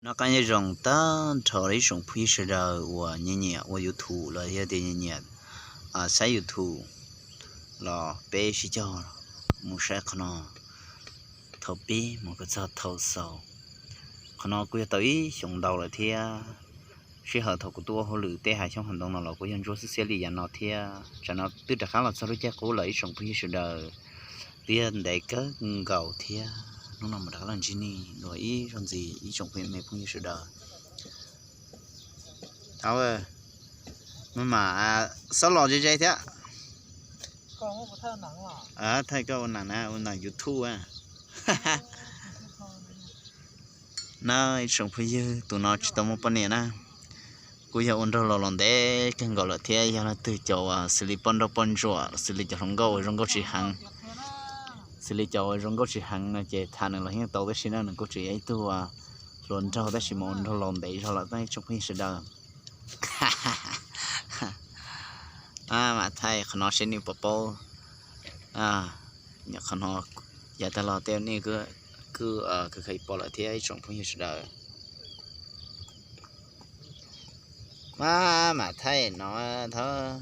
Noj qab nyob zoo tag nrho ib tsoom phooj ywg sawv daws uas nyiam nyiam ua YouTube los yog tias nyiam nyiam saib YouTube los peb sib cog mus saib qhov no thaum pib mus kom txog thaum xaus. Qhov no kuj yog tau ib xyoos ntau lawm thiab. Sij hawm thaum kuv tuaj ua hauj lwm tej hav xyoob hav ntoo no los kuj yog ntsuab xiab xiab li yav no thiab. Tsam no twb rov qab los txog lub caij qub lawm ib tsoom phooj ywg sawv daws, twb yog ntev kawg nkaus thiab. Hnub no mam rov qab los ntsib nej dua ib zaug ntxiv ib tsoom phooj ywg me phooj ywg sawv daws. Thaum maj mam xob los ze ze thiab. Thaij koj ua nam na, ua nam YouTube a. Na ib tsoom phooj ywg, tus no tsis tau muaj poj niam na, kuj yog ua nraug laus los ntev kawg nkaus lawm thiab. Yog leej twg caum xws li poj nrauj poj ntsuam, xws li cov hluas nkauj uas zoo nkauj tsis heev, xws li cov uas zoo nkauj tsis heev no ces tham nws los yeej tau, tab sis na nws kuj tseem yog ib tug hluas nraug tab sis mas ua nraug laus ntev zog lawm ib tsoom phooj ywg sawv daws. Mam thaij qhov no seb nej puas paub. Qhov no yav tag los tej nej kuj khav pom lawm thiab ib tsoom phooj ywg sawv daws. Mam thaij no thawb.